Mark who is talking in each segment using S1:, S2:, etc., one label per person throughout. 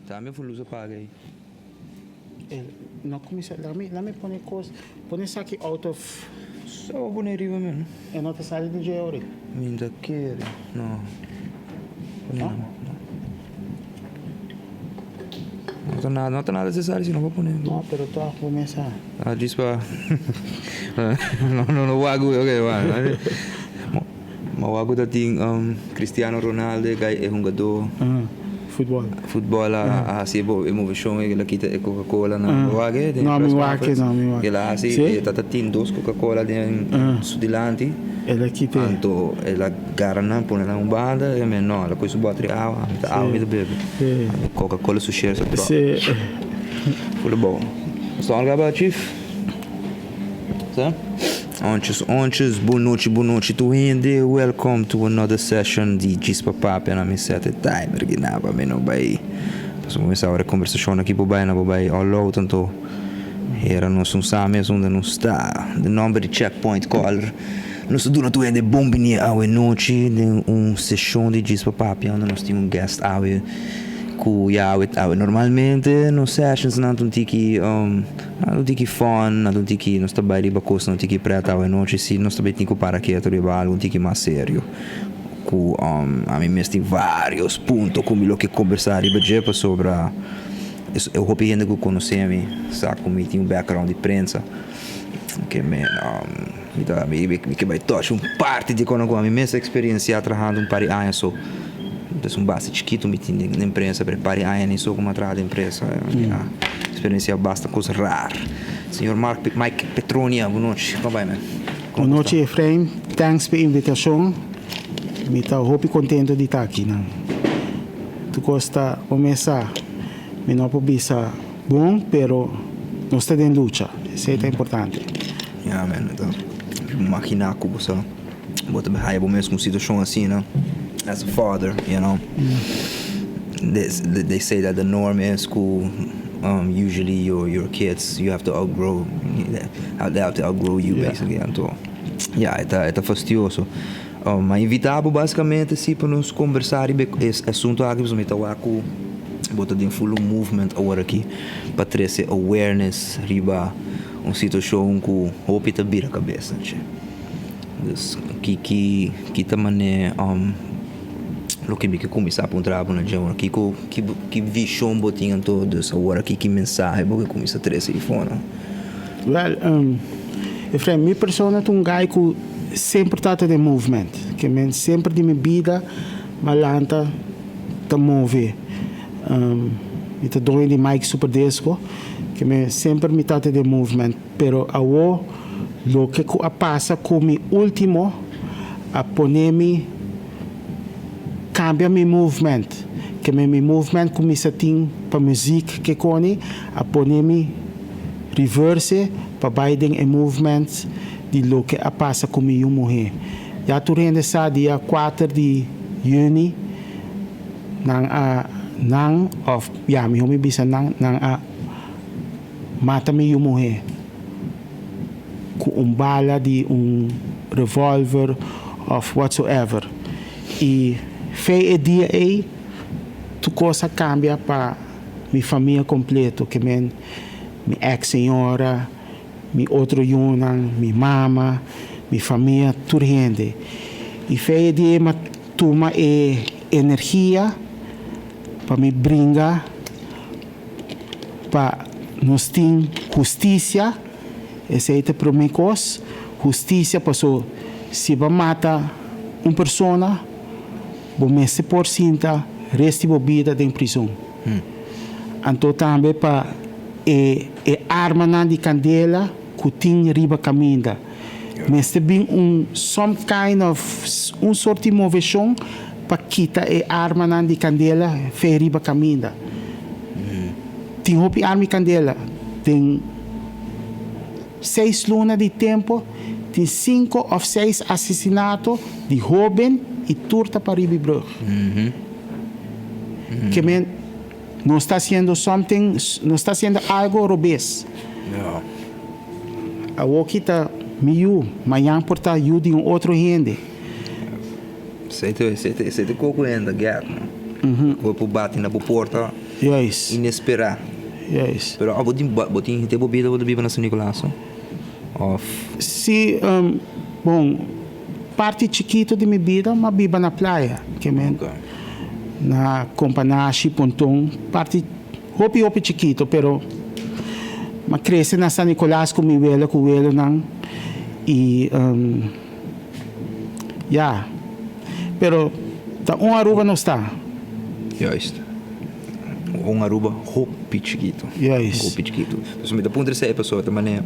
S1: Tambe fu luz a paga ei.
S2: El no cuminsa, lami lami pone cos, pone esaki out of.
S1: Sa bo pone riba mi no.
S2: E no ta sali di dje ori.
S1: Mi ta kere, no. Pone no, no. No ta nada, no ta nada necesario si no bo pone.
S2: No, pero toch bo mesa.
S1: Ah, djis pa no no no wagu, ok, wak. Ma wagu ta tin Cristiano Ronaldo e guy e hungadó.
S2: Futbol.
S1: Futbol a hasi e moveshon el a kita e Coca Cola na bo wak e den
S2: No
S1: press
S2: mi wak
S1: conference?
S2: no mi wak.
S1: El a hasi
S2: Si?
S1: e ta ta tin dos Coca Cola den su dilanti.
S2: El a kita e.
S1: Anto el a gara nan pone nan un banda e men no el a kohe su bòter di awa mi ta awa mi ta bebe.
S2: Si.
S1: Coca Cola su share sa dròp.
S2: Si.
S1: Fula bo. Nos ta gaba chief? Sa? Onches onches, bon nochi bon nochi tur hende, welcome to another session di Djis pa Papia na mi set e timer ki na pa mi no bai pasobra mi sa ora e conversacion aki por bai na por bai all out anto hera nos un sa mes unda nos ta. Den nomber di Checkpoint Color nos ta duna tur hende bon bini awe nochi den un sesion di Djis pa Papia unda nos tin un guest awe ku ya awe awe normalmente nos sessions nan ta un tiki. Nan ta un tiki fun, nan ta un tiki, nos ta bai riba kosnan un tiki pret awe nochi, si nos ta bai tin ku para ketu riba algu un tiki mas serio ku ami mes tin varios punto ku mi lo ke kombersá riba dje pasobra e hopi hende ku konosé mi sa ku mi tin un background di prensa ke men mi ta mi ke bai touch un parti di kono ku ami mes a eksperensiá trahando un par di aña so. Des un base chikitu mi tin den prensa pero e par di aña ni so ku mi a traha den prensa mi a eksperensiá basta kos rar. Señor Mark Mike Petronia bu nochi kon bai men?
S2: Bu nochi Efrain, thanks pa e invitashon mi ta hopi kontento di ta aki nan. Tur kos ta bo mes sa mi no por bisa bon pero nos ta den lucha esei ta importante.
S1: Ya men mi ta imaginá ku bo sa. Bo ta haya bo mes ku un situashon asina as a father, you know. They say that the norm is ku usually your your kids you have to outgrow they have to outgrow you basically. Anto ya e ta e ta fastioso. Mi a invita bo basikamente si pa nos kombersá riba e asuntu aki pasobra mi ta wak ku bo ta den full un movement awor aki pa trese awareness riba un situashon ku hopi ta bira kabes. Dus ki ki ki ta mane loke mi ke kuminsá puntra bo na dje awor kiko ki ki vishon bo tin anto dus awor aki ki mensahe bo ke kuminsá trese i for no?
S2: Wèl Efrain mi persona ta un guy ku semper ta ta den movement ke men semper di mi bida mi a lanta ta move mi ta doño di Mike Super Disco ke men semper mi ta ta den movement pero awor Loke ku a pasa ku mi ultimo a pone mi kambia mi movement. Ke men mi movement kuminsa tin pa muzik ke koni a pone mi reverse pa bai den e movement di loke a pasa ku mi yu muhé. Ya tur hende sa dia kuater di yüni nan a nan òf ya mihó mi bisa nan nan a mata mi yu muhé. Ku un bala di un revolver of whatsoever. I fe e dia ei tur kos a kambia pa mi famia kompleto, ke men mi eks señora, mi otro yunan, mi mama, mi famia, tur hende. I fe e dia ei mi a tuma e energia pa mi bringa Pa nos tin hustisia, esei ta e promé kos, hustisia paso si bo a mata un persona bo mester por sinta rest di bo bida den prizon. Anto tambe pa e e armanan di kandela ku tin riba kaminda mester bin un some kind of un sort di moveshon pa kita e armanan di kandela fe riba kaminda. Tin hopi arma di kandela. Den seis luna di tempo tin sinku òf seis asesinato di hóben i tur ta pa riba e brug. Ke men nos ta hasiendo something, nos ta hasiendo algo robes. Awoki ta mi yu, mañan por ta yu di un otro hende.
S1: Esei ta esei ta koko hende ta gèt no. Ku bo por bati na bo porta.
S2: Juist.
S1: Inesperá.
S2: Juist.
S1: Pero abo tin bo tin henter bo bida bo ta biba na San Nicolas no? Of.
S2: Si, bon, parti chikito di mi bida m'a biba na playa, ke men na Companashi, Ponton, parti hopi hopi chikito, pero m'a krese na San Nicolas ku mi wela ku welonan i ya, pero ta un Aruba nos ta.
S1: Juist. Un Aruba hopi chikito.
S2: Juist.
S1: Hopi chikito. Pasobra mi ta puntra esei pasobra ta manera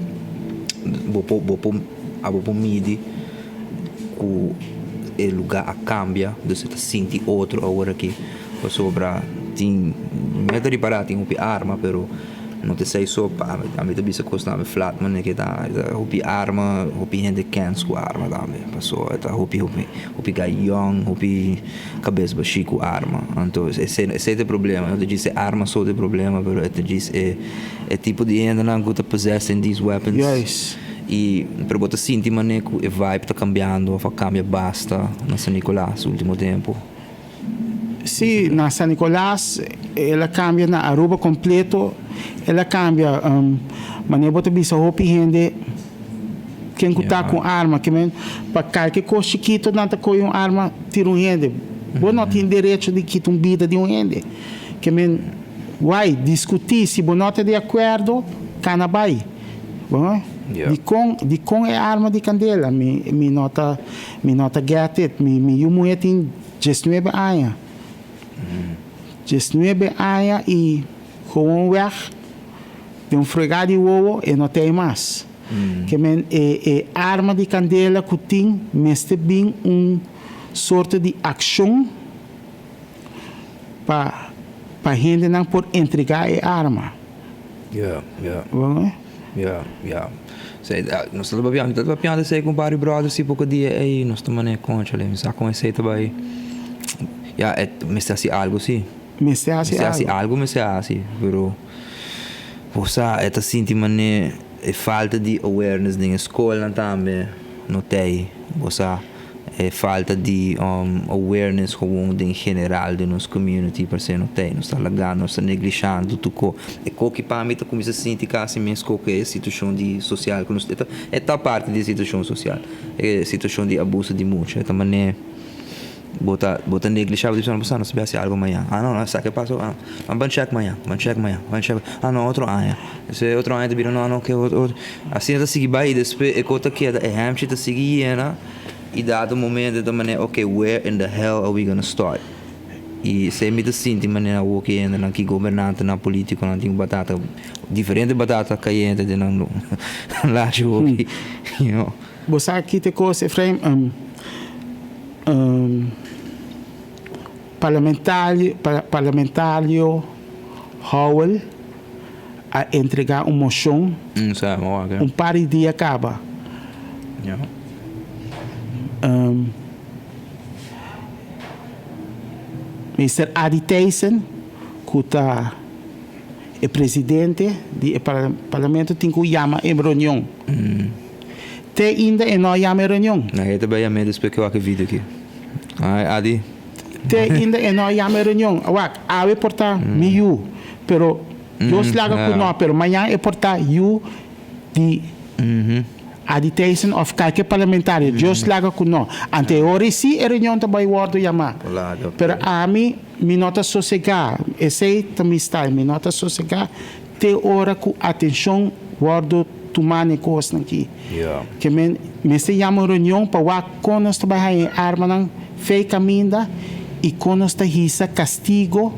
S1: bo por bo por abo por midi ku e luga a kambia, dus e ta sinti otro awor aki pasobra tin mi a ta ripara tin hopi arma pero No ta esei so pa ami, ami ta bisa kos tambe flat manera ke ta hopi arma, hopi hende kens ku arma tambe, paso e ta hopi hopi hopi guy yong, hopi kabes bashí ku arma, anto esei esei ta e problema, no ta djis e arma so ta e problema pero e ta djis e e tipo di hendenan ku ta possessing these weapons i pero bo ta sinti manera ku e vibe ta kambiando òf a kambia basta na San Nicolas ultimo tempu.
S2: Sí, na San Nicolas el a cambia, na Aruba completo el a cambia. Manera bo ta bisa hopi hende ken cu ta cu arma, ke men pa calke cos chikito nan ta coge un arma tira un hende. Bo no tin derecho di kita un bida di un hende. Ke men why discuti, si bo no ta di acuerdo cana bay. Bo dicon dicon e arma di candela mi mi no ta mi no ta get it. Mi mi yu muhe tin Diesnuebe aña. Diesnuebe aña i gewoonweg den un fregá di wowo e no ta ei mas. Ke men e e arma di kandela ku tin mester bin un sorto di akshon pa pa hendenan por entregá e arma.
S1: Ja, ja. Ja, ja. Esei, nos ta papiando, mi ta papiando esei ku un par di brothers si poko dia ei, nos ta manera konchale, mi sa kon esei ta bai. Ja, e mester hasi algu si.
S2: Mester hasi
S1: algu. Mester hasi algu mester hasi, pero bo sa e ta sinti manera e falta di awareness den e skolnan tambe no t'ei, bo sa. E falta di awareness gewoon den general den nos community parse no ta nos ta lagando nos ta neglishando tur ko e koki pa mi ta kuminsa sinti kasi mes ko ku e situashon di sosial ku nos e ta e ta parti di e situashon sosial e situashon di abuso di mucha e ta manera bo ta bo ta neglisha bo ta bisa no nos ta bin hasi algo mañan ah no no esaki a pasa ah ban check mañan ban check mañan ban check ah no otro aña esei otro aña ta bira no no ke otro asina ta sigui bai i despues e ko ta keda e hèmchi ta sigui yena. I dado momento ta manera ok where in the hell are we gonna start? I esei mi ta sinti manera awor ki hendenan ki gobernantenan politiconan tin batata diferente batata cayente den nan lachi hopi you know.
S2: Bo sa ki ta e kos Efraim? Parlamentario parlamentario Howell a entrega un mocion un par di dia caba. Mister Adi Thijssen cu ta e presidente di e parlamento tin cu yama e reunion. Te ainda e no a yama e reunion. Te ainda e no a yama e reunion. Wak, awe por ta mi yu, pero Dios laga ku no, pero mañan e por ta yu di Adi Thijssen òf kalke parlamentario. Dios laga ku no. Ante e ora ei sí e reunion ta bai wòrdu yamá. Pero ami, mi no ta sosegá. Esei ta mi style. Mi no ta sosegá te ora ku atenshon wòrdu tumá na e kosnan aki. Ke men mester yama un reunion pa wak kon nos ta bai haña e armanan fei kaminda i kon nos ta hisa kastigo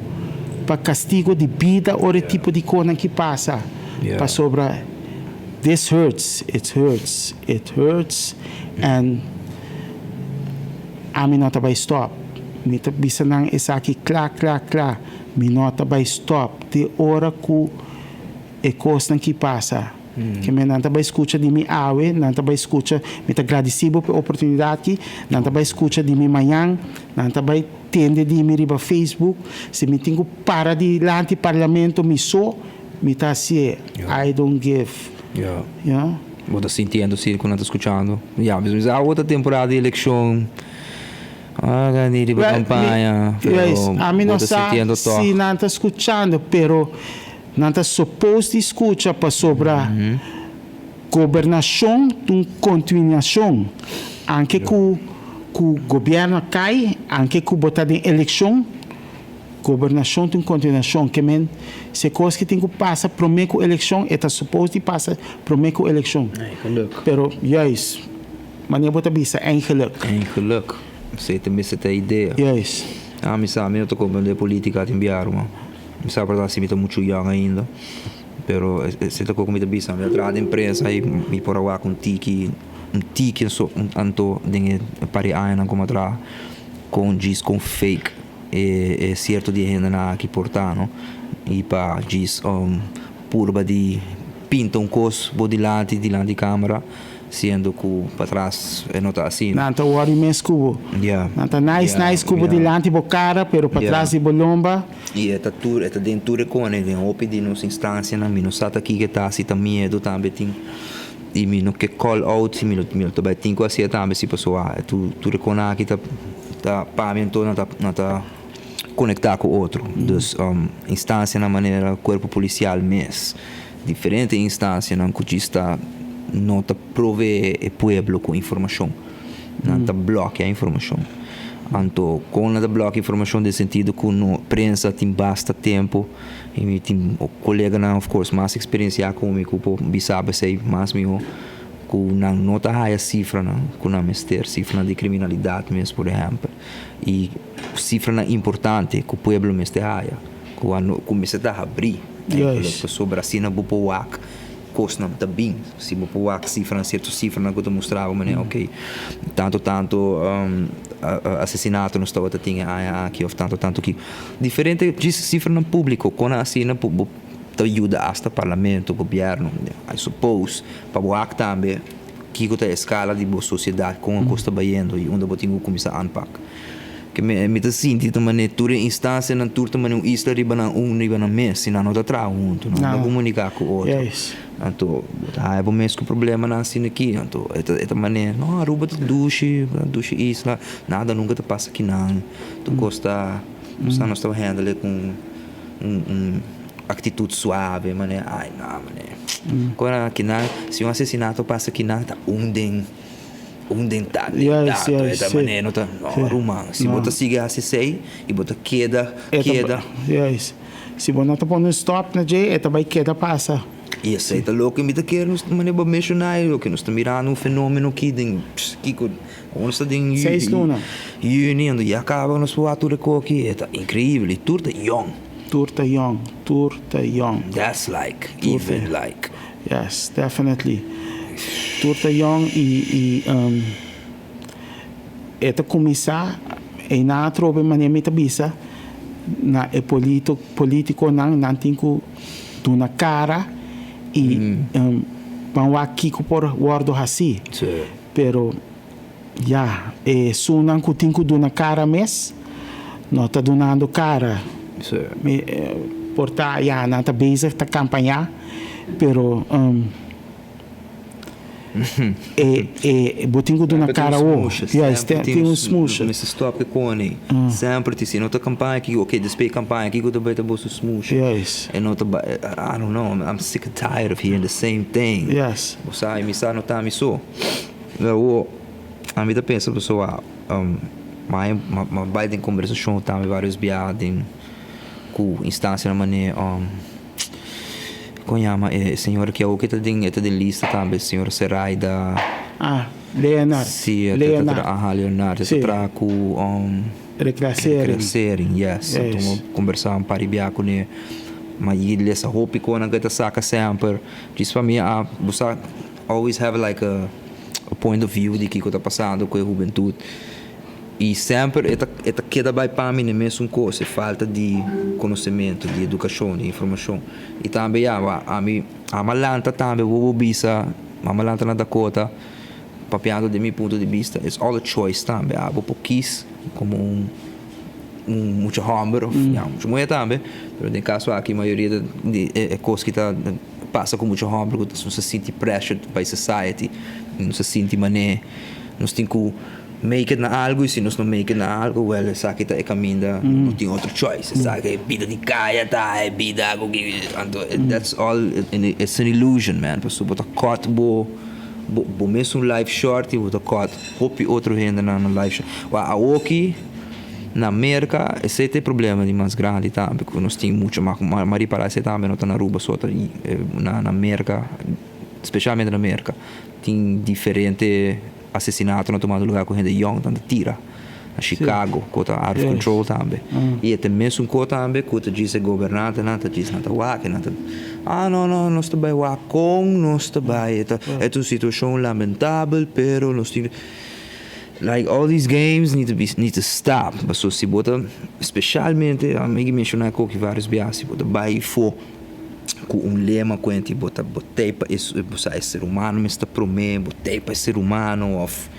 S2: pa kastigo di bida ora e tipo di konan ki pasa. Pasobra this hurts, it hurts, it hurts and ami no ta bai stop. Mi ta bisa nan esaki kla kla kla, mi no ta bai stop te ora ku e kosnan ki pasa. Ke men nan ta bai skucha di mi awe, nan ta bai skucha, mi ta gradisí bo pa e oportunidat aki, nan ta bai skucha di mi mañan, nan ta bai tende di mi riba Facebook, si mi tin ku para dilanti parlamento mi so, mi ta hasié, I don't give, you know.
S1: Bo ta sintiendo si ku nan ta skuchando? Ya, mi sa awo ta temporada di elekshon. Ah, ni riba campaña, pero
S2: Ami
S1: bo
S2: no
S1: ta
S2: sa
S1: sintiendo toch.
S2: si nan ta scuchando, pero nan ta supposed di scucha pasobra gobernacion ta un continuacion. Anke cu gobierno a cay, anke cu bo ta den eleccion, gobernacion ta un continuacion. Ke men si e cos ki tin cu pasa prome cu eleccion, e ta supposed di pasa prome cu eleccion.
S1: Eigenlijk.
S2: Pero juist, manera bo ta bisa, eigenlijk.
S1: Eigenlijk. Esey ta mester ta e idea.
S2: Juist.
S1: Ah, mi sa, mi no ta comprende politica tin biaru, man. Mi sa por ta si mi ta mucho young ainda. Pero esey ta cu mi ta bisa. Mi a traha den prensa y mi por a wak un tiki, un tiki so, un tanto den e par di añanan cu mi a traha con djis con fake e e cierto di e hendenan aki por ta, no. Y pa djis purba di pinta un cos bo dilanti, dilanti camera, siendo cu patras e no ta asina.
S2: Nan ta worry mes cu bo. Nan ta nice nice cu bo dilanti bo cara, pero patras di bo lomba.
S1: Y e ta tur, e ta den tur e cone, den hopi di nos instancianan, mi no sa ta kico e ta, si ta miedo tambe tin, y mi no ke call out, si mi no, mi no ta bay tin cu haci'e tambe si pasobra tur, tur e cone aki ta, ta pa mi anto nan ta, nan ta conecta cu otro. Dus instancianan manera cuerpo policial mes, diferente instancianan cu djis ta no ta provee e pueblo cu informacion, nan ta blokea informacion. Anto con nan ta blokea informacion den sentido cu no prensa tin basta tempo y mi tin coleganan of course mas experiencia cu mi cu por bisa esey mas miho cu nan no ta haya cifranan cu nan mester, cifranan di criminalidad mes por ehempel y cifranan importante cu pueblo mester haya cu a no cu mester ta habri eigenlijk pasobra asina bo por wak cosnan ta bin si bo por wak cifranan cierto cifranan cu ta mustra bo manera ok tanto tanto asesinato nos tabata tin e aña aki of tanto tanto ki diferente djis cifranan publico con asina bo ta yuda hasta parlamento gobierno I suppose pa bo wak tambe Kiko ta e skala di bo sosiedat, kon e kos ta bayendo i unda bo tin ku kuminsá aanpak. Ke mi mi ta sinti ta manera tur e instansianan tur ta manera un isla riba nan un riba nan mes, si nan no ta traha huntu, nan no ta komuniká ku otro. Anto bo ta haña bo mes ku problemanan asina aki. Anto e ta e ta manera, no Aruba ta dushi, dushi isla, nada nunka ta pasa akinan. Tur kos ta, nos ta nos ta handle ku un un Actitud suave mane ay no mane cora kinan si un asesinato pasa kinan ta un den un den ta den tanto e ta mane no ta no ruman si bo ta sigui haci esey y bo ta keda keda.
S2: Si bo no ta pone un stop na dje e ta bay keda pasa.
S1: Y esey ta loke mi ta kere nos mane bo menciona y loke nos ta mirando un fenomeno aki den kiko awor nos ta den
S2: 6 luna.
S1: Juni ando ya caba nos por wak tur e koki e ta increibel y tur ta yong.
S2: Tur ta yong, tur ta yong.
S1: That's like, even like.
S2: Yes, definitely. Tur ta yong y e ta cuminsa eynan atrobe manera mi ta bisa na e politiconan nan tin cu duna cara y ban wak kico por wordo haci. Pero ya, esunnan cu tin cu duna cara mes no ta dunando cara. Mi por ta ya nan ta bezig ta campaña pero e e bo tin cu duna cara awo.
S1: Semper tin un smoesje. Mester stop e cone. Semper tin si no ta campaña aki ok despues e campaña kico ta bay ta boso smoesje. E no ta bay I don't know I'm sick and tired of hearing the same thing. Bo sa y mi sa no ta mi so. Awo ami ta pensa pasobra mi a bai den kombersashon tambe varios biaha den ku instansianan manera kon yama e señora ki awo ke ta den e ta den lista tambe señora Seraida.
S2: Ah Leonard.
S1: Si e ta traha aha Leonard e ta traha ku
S2: Reclassering.
S1: Reclassering yes anto mi a kombersá un par di biaha kuné mi a yega di lesa hopi konan ku e ta saka semper djis pa mi a bo sa. Always have like a point of view di kiko ta pasando ku e hubentut i semper e ta e ta keda bai pa mi na e mesun kos, e falta di konosementu, di edukashon, di informashon. I tambe ya ami a lanta tambe bo bo bisa mama lanta na Dakota papiando den mi punto di bista it's all a choice tambe abo por kis komo un un mucha hòmber òf ya mucha muhé tambe pero den kaso aki mayoria di e kos ki ta Pasa ku mucha hòmber ku nos ta sinti pressured by society, nos ta sinti manera nos tin ku make it na algo y si nos no make it na algo, well, esaki ta e caminda, no tin otro choice. Esaki e bida di caya ta, e bida cu anto that's all, it's an illusion, man. Pasobra bo ta cut bo bo mesun life short y bo ta cut hopi otro hendenan nan life short. Wak awoki na Merca esey ta e problema di mas grandi tambe cu nos tin mucho mas, m'a ripara esey tambe no ta na Aruba so ta na Merca, specialmente na Merca tin diferente asesinatonan tumando lugar cu hende yong nan ta tira na Chicago cu ta out of control tambe y e ta mesun co tambe cu ta djis e gobernantenan ta djis nan ta wak nan ta ah no no nos ta bay wak con nos ta bay e ta un situacion lamentabel pero nos tin like all these games need to be need to stop pasobra si bo ta specialmente ami a menciona e koki varios biaha si bo ta bay for ku un lema kuenti bo ta bo tei pa e bo sa e ser humano mester prome bo tei pa e ser humano of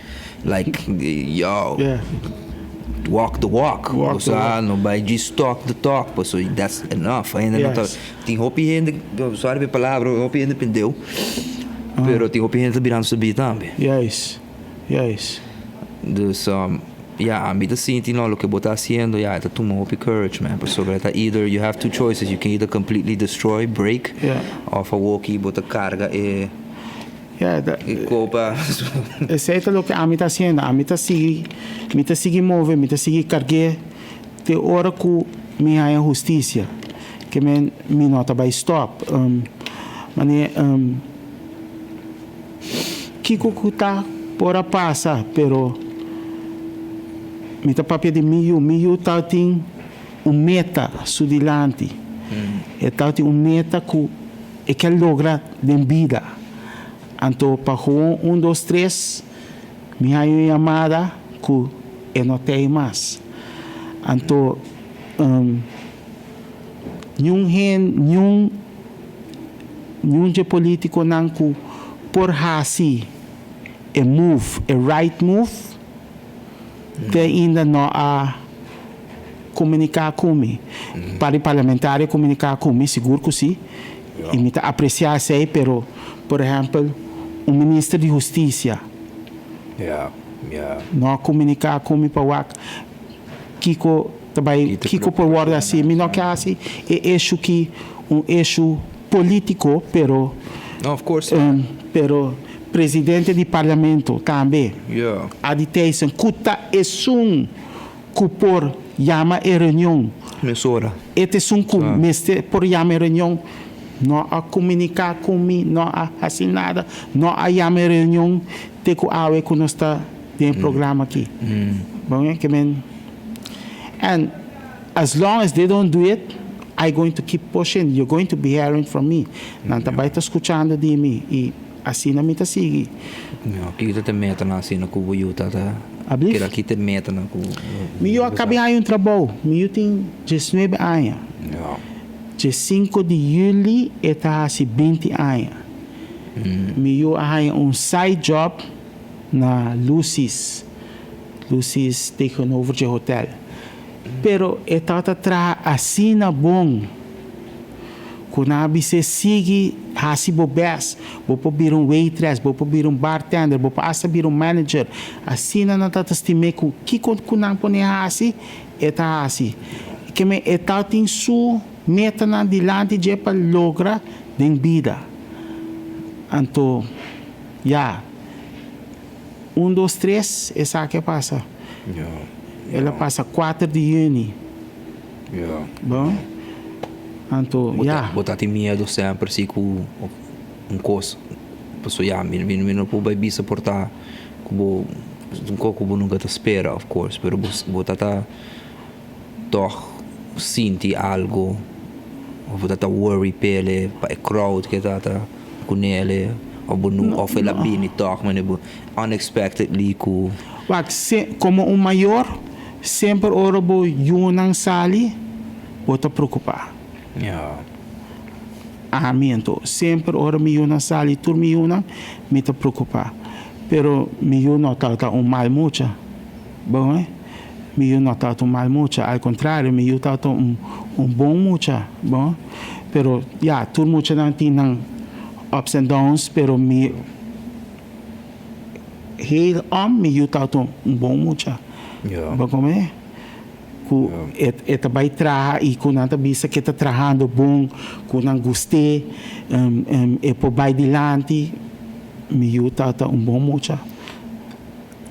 S1: like yo walk the walk bo sa no bai djis talk the talk pasobra that's enough ainda no ta tin hopi hende sorry pa e palabra hopi hende pendeu pero tin hopi hende ta birando sabí tambe. Dus Ya, ami ta sinti no, loke bo ta haciendo ya e ta tuma hopi courage man, pasobra e ta either you have two choices, you can either completely destroy, break, of awoki bo ta carga e e copa.
S2: Esey ta loke ami ta haciendo, ami ta sigui, mi ta sigui move, mi ta sigui cargu'e te ora cu mi haya husticia, ke men mi no ta bay stop. Mane Kiko ku ta por a pasa, pero mi ta papia di mi yu. Mi yu tabatin un meta su dilanti. E tabatin un meta ku e ke logra den bida. Anto pa gewoon un dos tres mi haña un yamada ku e no ta ei mas. Anto niun hende, niun. Niun dje politiconan cu por haci e move, e right move, te ainda no a comunica cu mi. Par di parlamentario comunica cu mi, sigur cu si, y mi ta aprecia esey, pero por ehempel un minister di husticia no a comunica cu mi pa wak Kiko ta bai, kiko por wòrdu hasi? Mi no ke hasi e issue ki un issue polítiko, pero
S1: No, of course.
S2: pero presidente di parlamento tambe, Adi Thijssen, ku ta esun ku por yama e reunion,
S1: Mesora.
S2: e ta esun ku mester por yama e reunion, no a komuniká ku mi, no a hasi nada, no a yama e reunion te ku awe ku nos ta den e programa aki. Bon e ke men and as long as they don't do it I going to keep pushing you're going to be hearing from me nan ta bai ta skuchando di mi i asina mi ta sigui.
S1: No, kiko ta te metanan asina ku bo yu ta ta keda ki te metanan ku
S2: Mi yu a kabi haña un trabou mi yu tin diesnuebe aña diesinko di yuli e ta hasi binti aña mi yu a haña un side job na Lucy's, Lucy's tegenover dje hotel. Pero e tabata traha asina bon ku nan a bis'é sigui hasi bo bes, bo por bira un waitress, bo por bira un bartender, bo por asta bira un manager. Asina nan tabata stim'é ku kiko ku nan pon'é hasi, e ta hasi. Keme e tabatin su metanan dilanti dje pa logra den bida. Anto. Ya. Un dos tres esaki a pasa. El a pasa kuater di yüni. Bon. Anto ya.
S1: Bo ta tin miedu semper si ku un kos pasobra ya mi mi no por bai bisa por ta ku bo un kos ku bo nunka ta spera of course pero bo ta ta tòg sinti algu of bo ta ta worry p'e pa e crowd ke ta ta Kunele of bo no of el a bini tòg manera bo unexpectedly ku.
S2: Wak, se, komo un mayor, semper ora bo yunan sali, bo ta preokupá.
S1: Ja.
S2: Ami anto, semper ora mi yunan sali, tur mi yunan, mi ta preokupá. Pero mi yu no tabata un mal mucha. Bon, eh? Mi yu no tabata un mal mucha, al kontrario, mi yu tabata un un bon mucha, bon. Pero ya, tur muchanan tin nan ups and downs, pero mi Heel om mi yu tabata un bon mucha. Bo come? Ku e ta bai traha i ku nan ta bisa ku e ta trahando bon, ku nan gust'é, e por bai dilanti. Mi yu tabata un bon mucha.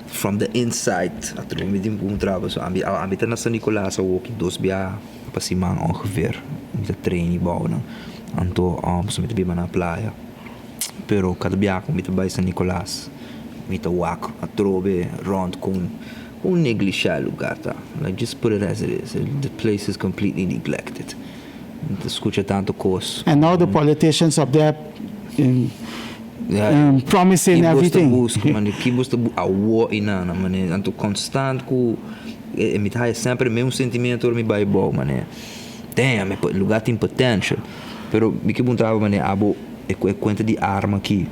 S1: From the inside atrobe mi tin un trabou so ami ami ta na San Nicolas awoki dos bia pa siman ongeveer mi ta train i bou nan anto so mi ta biba na playa pero kada bia ku mi ta bai San Nicolas mi ta wak atrobe rond kon kon neglisha e lugar ta like just put it as it is the place is completely neglected mi ta skucha tanto kos.
S2: And now the politicians up there promising everything.
S1: Ki bos ta buska mane ki bos ta buska awo i nana mane anto constant ku e mi ta haya semper e mesmo sentimento ora mi bai bou mane damn e lugar tin potential pero mi ke puntra bo mane abo e kuenta di arma aki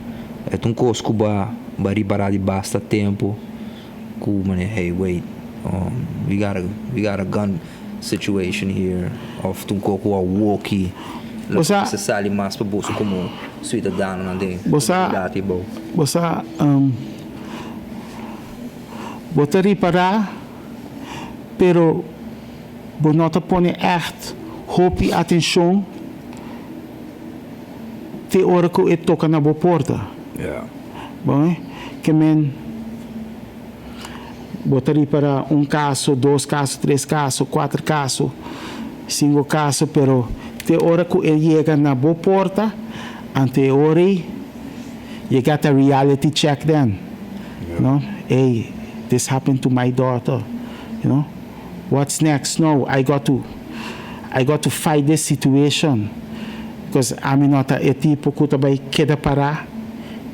S1: e ta un kos ku bo a bo a ripara di basta tempo ku mane hey wait we got a we got a gun situation here of ta un kos ku awoki lo mester sali mas pa boso komo suidadanonan den komunidat ei bou.
S2: Bo sa bo ta ripará pero bo no ta pone ègt hopi atenshon te ora ku e toka na bo porta. Bon ke men. Bo ta ripara un kaso, dos kaso, tres kaso, kuater kaso, sinku kaso, pero te ora ku e yega na bo porta, anto e ora ei you get a reality check then, you know, ey, this happened to my daughter, you know, what's next now, I got to, I got to fight this situation, because ami no ta e tipo ku ta bai keda pará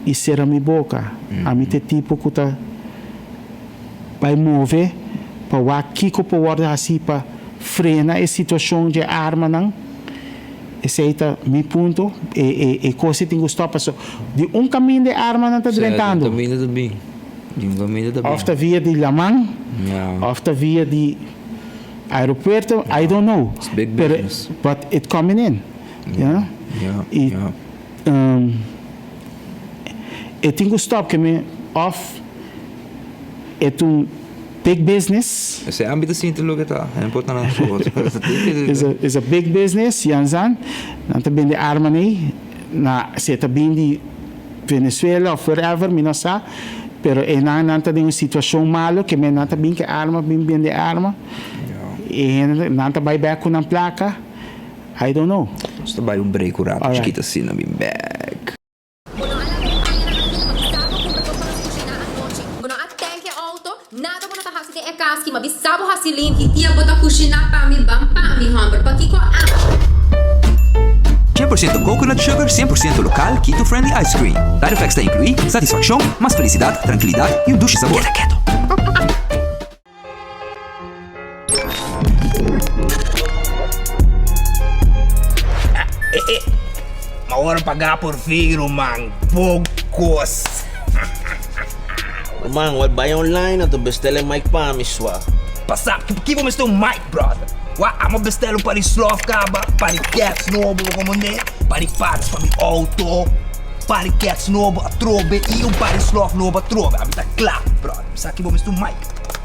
S2: i sera mi boka, ami ta e tipo ku ta. Bai move pa wak kiko por wòrdu hasí pa frena e situashon dje armanan. Esei ta mi punto. E e e kos ei tin ku stòp paso di un kaminda e armanan ta drentando.
S1: Di un kaminda ta bin. Di un kaminda ta bin.
S2: Òf ta via di laman, òf ta via di aeropuerto, I don't know.
S1: It's big business.
S2: Pero but it coming in. You know? I e tin ku stòp ke mi òf. E ta un big business.
S1: Esei ambi ta sinti loke ta, no importa nan su otro.
S2: Is a big business, Janzan. Nan ta bende arma nei, na si e ta bin di Venezuela of wherever, mi no sa. Pero einan nan ta den un situacion malo ke men nan ta bin ke arma, bin bende arma. E hende nan ta bai bek ku nan plaka, I don't know.
S1: Nos ta bai un break un rato chikito asina bin bek.
S3: Bo no a laga e pañanan ainda pa bisa bo cumpra cos pa nos cushina anochi. Bo no a tank e auto, nada bo no ta haci den e cas ki ma bisa bo haci limpi. Tia bo ta cushina pa mi ban pa mi homber pakico a.
S4: 100% coconut sugar, 100% local, keto friendly ice cream. Side effects ta inclui, satisfaccion, mas felicidad, trankilidad y un dushi sabor. Keda keto!
S5: Ma ora pagá por fin ruman, bon kos.
S6: Ruman, wèl bai online anto bestel e mic pa mi swa.
S5: Pasa, ki bo mester un mic brother? Wak, amo bestel un par di slof kaba, par di kèts nobo bo komand'é, par di parts pa mi auto, par di kèts nobo atrobe i un par di slof nobo atrobe. Ami ta kla brother, mi sa ki bo mester un mic.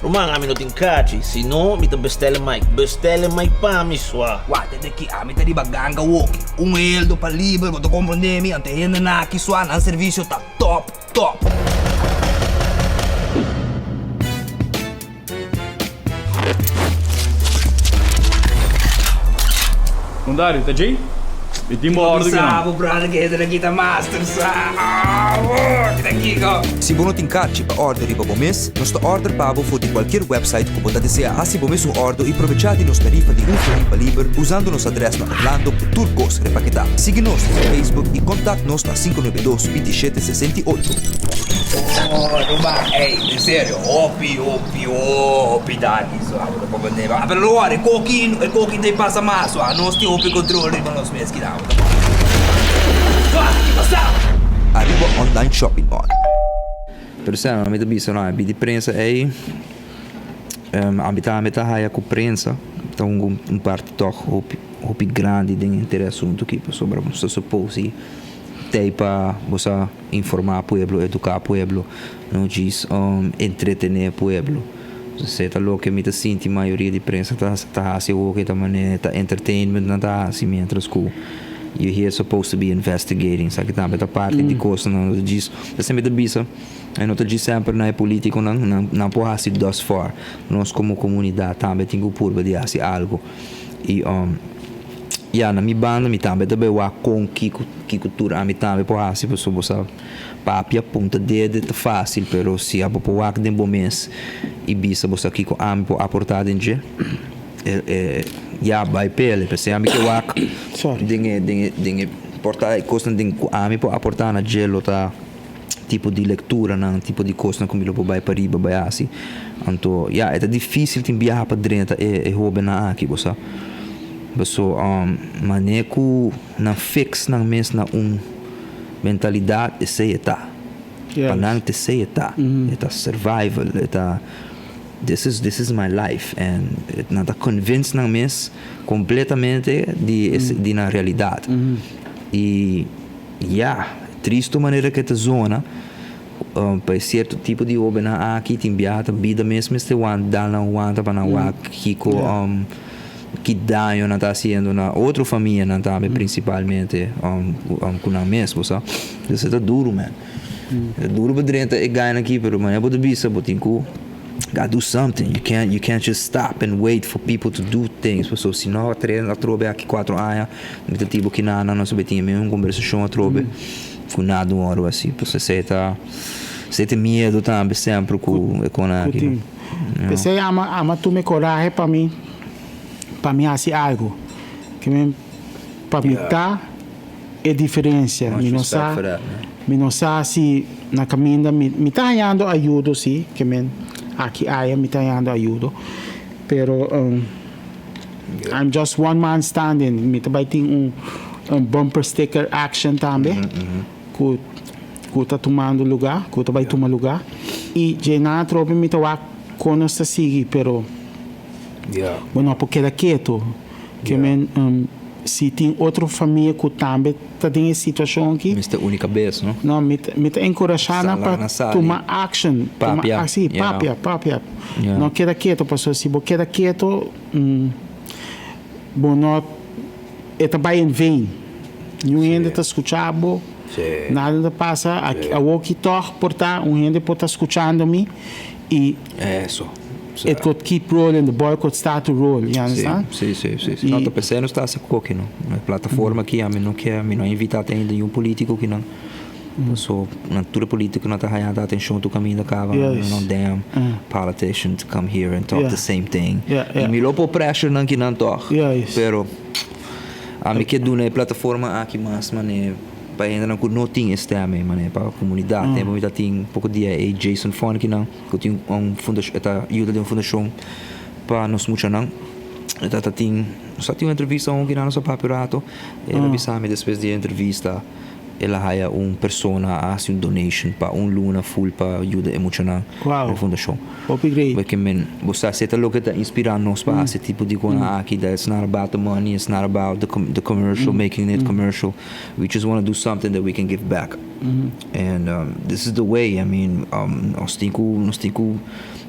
S6: Ruman, ami no tin kachi, si no mi ta bestele Mike. Bestele Mike pa mi, swa.
S5: Wak, desde ki ami ta riba ganga woki, un heldo pa liber, bo ta komprende mi, anto e hendenan aki swa, nan servisio ta top, top.
S7: Mundario, ta djei? Mi tin bo ordu ki nan.
S5: Bo brother ke hende aki ta master sa. Kita kiko.
S4: Si bo no tin karchi pa order riba bo mes, nos ta order pa bo for di kualkier website ku bo ta desea. Hasi bo mes un ordo i probechá di nos tarifa di un florin pa liber usando nos adrès na Orlando ku tur kos repaketá. Sigui nos riba Facebook i kontakt nos na 592 27 68.
S5: Oh, ruman, ey, en serio, hopi, hopi, hopi danki so abo ta comprende. Pero no worry, e koki, e koki ta pasa mas so, anos tin hopi control riba nos mes kida abo ta comprende. Ki pasa?
S4: Aruba Online Shopping Mall.
S1: Pero sa, mi ta bisa no, e bidi prensa ei, ami ta ami ta haya ku prensa ta un un parti tòg hopi hopi grandi den henter e asuntu aki pasobra nos ta suppose. t'ey pa bo sa informa pueblo, educa pueblo, no djis entretene pueblo. Esey ta loke mi ta sinti mayoria di prensa ta ta haci awo ta manera ta entertainment nan ta haci mientras cu you here supposed to be investigating. Esaki tambe ta parti di cosnan no ta djis, esey mi ta bisa e no ta djis semper na e politiconan, nan nan por haci thus far. Nos como comunidad tambe tin cu purba di haci algo y ya na mi banda mi tambe ta bay wak con kico kico tur ami tambe por haci pasobra bo sa papia punta dede ta facil pero si abo por wak den bo mes y bisa bo sa kico ami por aporta den dje e e ya bay pele p'esey ami ke wak den e den e den e por ta e cosnan den cu ami por aporta na dje lo ta tipo di lecturanan tipo di cosnan cu mi lo por bay pariba bay haci anto ya e ta dificil tin biaha pa drenta e e hobennan aki bo sa paso mane cu nan fix nan mes na un mentalidad esey e ta pa nan esey e ta e ta survival e ta this is this is my life and nan ta convince nan mes completamente di di nan realidad y ya tristo manera cu e ta zona pa e cierto tipo di hobennan aki tin biaha ta bida mes mester wanta dal nan wanta pa nan wak kico ki daño nan ta haciendo na otro famianan tambe principalmente cu nan mes bo sa entonces e ta duro man e ta duro pa drenta e gainan aki pero manera bo ta bisa bo tin cu gotta do something you can't you can't just stop and wait for people to do things pasobra si no atrobe aki cuatro aña mi ta tipo kinanan nos a bay tin e mismo conversacion atrobe cu nada un ora asi pasobra esey ta esey ta e miedo tambe semper cu e con aki.
S2: P'esei ama ama tuma e korahe pa mi pa mi hasi algu. Ke men pa mi ta e diferensia. Mi no sa mi no sa si na kaminda mi mi ta hañando ayudo si ke men aki aya mi ta hañando ayudo pero I'm just one man standing. Mi ta bai tin un un bumper sticker action tambe. Ku ku ta tumando lugá, ku ta bai tuma lugá. I dje nan atrobe mi ta wak kon nos ta sigui, pero bo no por keda ketu. Ke men si tin otro famia ku tambe ta den e situashon aki.
S1: Mester uni kabes, no?
S2: No, mi ta mi ta enkurashá nan pa tuma action.
S1: Papia.
S2: Si, papia, papia. No keda ketu, pasobra si bo keda ketu, bo no. E ta bai en vain. Niun hende ta skucha bo, nada ta pasa. Awoki tòg por ta un hende por ta skuchando mi i it could keep rolling, the ball could start to roll, you understand?
S1: Si, si, si, si. No, ta p'esei nos ta hasi koki, no. E plataforma aki ami no ke, mi no a invitá te ainda niun polítiko kinan. So, nan tur e polítikonan ta haña atenshon tur kaminda kaba, no damn politician to come here and talk the same thing. I mi lo por pressure nan kinan tòg, pero ami ke duna e plataforma aki mas manera pa hendenan ku no tin e stem ei, manera pa komunidat. Tempu mi ta tin poko dia e Jason Fund kinan ku tin un fundashon, e ta yuda den un fundashon pa nos muchanan. E ta tin, nos a tin un entrevista un kinan nos a papia un rato, el a bisa mi despues di e entrevista. El a haya un persona a hasi un donation pa un luna full pa yuda e muchanan
S2: Wow.
S1: den fundashon.
S2: Hopi great.
S1: Porque men, bo sa si e ta loke ta inspira nos pa hasi tipo di kosnan aki, that it's not about the money, it's not about the the commercial, making it commercial, we just wanna do something that we can give back. And this is the way, I mean, nos tin ku, nos tin ku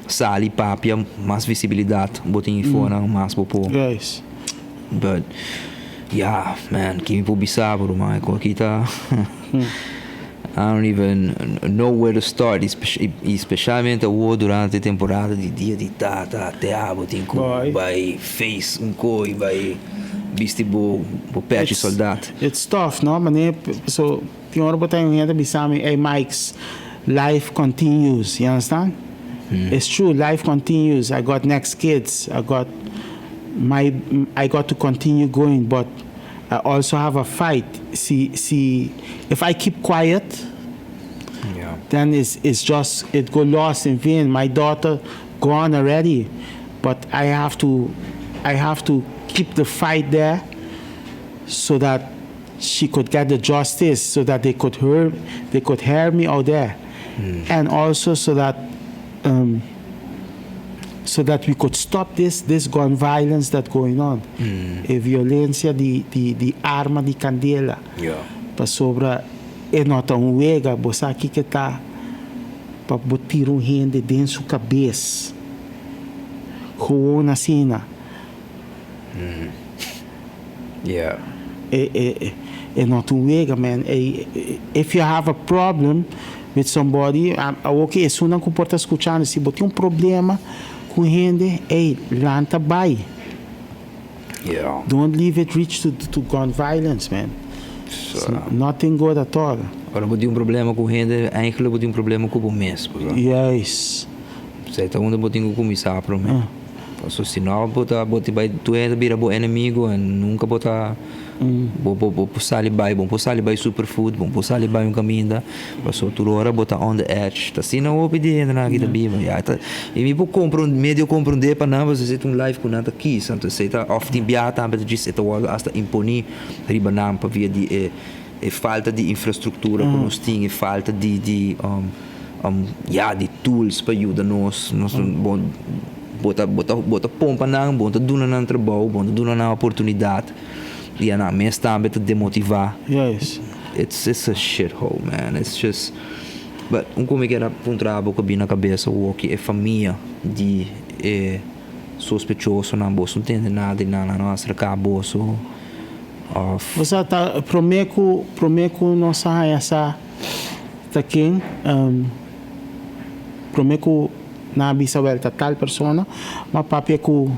S1: sali papia, mas visibilidad bo tin aforan, mas bo por.
S2: Juist.
S1: But ya man ki mi por bisa bo ruman e kos aki ta I don't even know where to start y specialmente awor durante temporada di dia di tata te abo tin ku bai face un ko y bai bisti bo bo pechi soldat.
S2: It's tough no mane so tin ora bo ta un hende bisa mi ey Mikes life continues you understand it's true life continues I got next kids I got My I got to continue going but I also have a fight si si if I keep quiet then it's it's just it go lost in vain my daughter gone already but I have to I have to keep the fight there so that she could get the justice so that they could hear they could hear me out there and also so that um so that we could stop this this gun violence that going on e violencia di di di arma di candela pasobra. E no ta un wega, bo sa kiko ta pa bo tira un hende den su kabes. Gewoon asina.
S1: Yeah.
S2: E, e, e no ta un wega, man. E, if you have a problem with somebody, awor ku esunnan ku por ta skuchando, si bo tin un problema ku hende, ey, lanta bai. Don't leave it reach to gun violence, man.
S1: So,
S2: Nothing good at all.
S1: Ora bo tin un problema ku hende, eigenlijk bo tin un problema ku bo mes.
S2: Yes.
S1: Esei ta unda bo tin ku kuminsá promé. Pasobra si no bo ta bo ta bai tur hende ta bira bo enemigo en nunka bo ta bo bo bo por sali bai bo por sali bai superfood bo por sali bai un kaminda pasobra tur ora bo ta on the edge ta asina hopi di hendenan aki ta biba ya ta i mi por kompron medio komprondé pa nan pasobra esei ta un life ku nan ta kisa anto esei ta òf tin biaha tambe ta djis e ta wòrdu asta imponí riba nan pabia di e e falta di infrastruktura ku nos tin e falta di di ya di tools pa yuda nos nos bo bo ta bo ta bo ta pompa nan bo ta duna nan trabou bo ta duna nan oportunidat y nan mes tambe ta demotiva
S2: Yes.
S1: It's it's a shit hole man it's just but un ku mi kier a puntra bo ku a bini na kabesa woki e famia di e sospechosonan boso no tende nada di nan nan no a aserka boso of.
S2: Osea ta prome ku prome ku nos a haña sa ta ken prome ku nan a bisa wèl ta tal persona m'a papia ku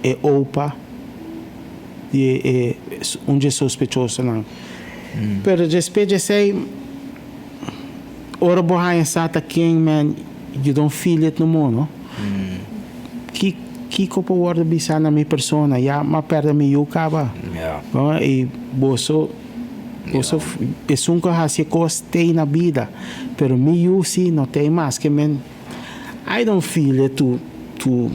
S2: e opa di e un dje sospechosonan. Pero despues di esei ora bo haña sa ta ken man you don't feel it no more no. Ki kiko por wòrdu bisa na mi persona ya m'a pèrdè mi yu kaba. I boso boso esun ku a hasi e kos t'ei na bida pero mi yu si no t'ei mas ke men I don't feel it to to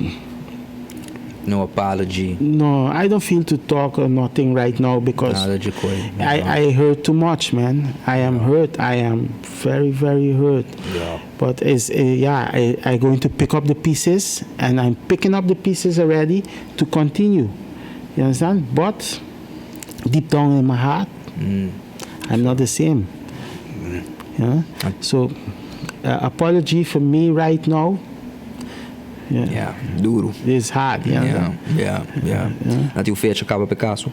S1: No apology.
S2: No, I don't feel to talk or nothing right now because
S1: Nada di koi.
S2: I I hurt too much man. I am hurt. I am very very hurt.
S1: Yeah.
S2: But is yeah, I I going to pick up the pieces and I'm picking up the pieces already to continue. You understand? But deep down in my heart, I'm not the same. Yeah? So apology for me right now. Yeah.
S1: Yeah, duro.
S2: It's hard, you
S1: Yeah, yeah, yeah. Nan tin un fecha kaba p'e kaso?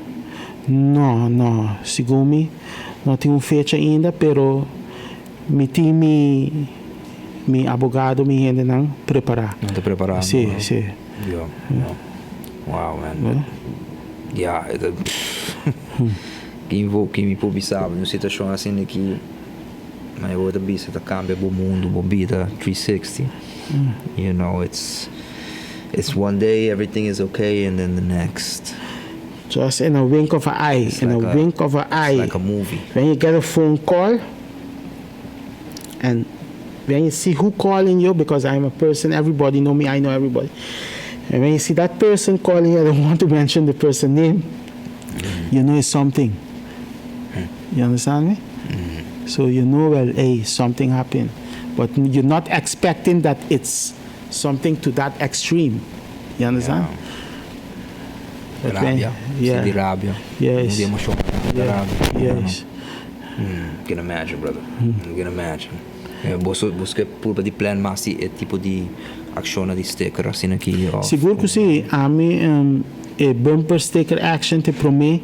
S2: No, no. Segun mi, no tin un fecha ainda, pero mi tin mi mi abogado, mi hendenan prepará.
S1: Nan ta prepará.
S2: Sí, sí.
S1: Yeah, yeah. Wow, man. Yeah, e ta Kin bo, kin mi por bisa bo den un situashon asina ki ma bo ta bisa ta kambia bo mundu, bo bida 360. You know, it's it's one day everything is okay and then the next.
S2: Just in a wink of an eye,
S1: It's
S2: in a
S1: like a-
S2: wink of an eye.
S1: It's like a movie.
S2: When you get a phone call and when you see who calling you, because I'm a person, everybody know me, I know everybody. And when you see that person calling you, I don't want to mention the person name, you know it's something. You understand me? So you know, well, hey, something happened. But you're not expecting that it's something to that extreme. You understand? But when-
S1: Rabia.
S2: yeah.
S1: Di rabia.
S2: Yes.
S1: Di emocion.
S2: Yeah.
S1: Rabia.
S2: Yes.
S1: Can imagine, brother. Can imagine. Boso boso ke purba di plan mas di e tipo di accion di sticker asina aki of.
S2: Sigur ku si. Ami e bumper sticker action ta e promé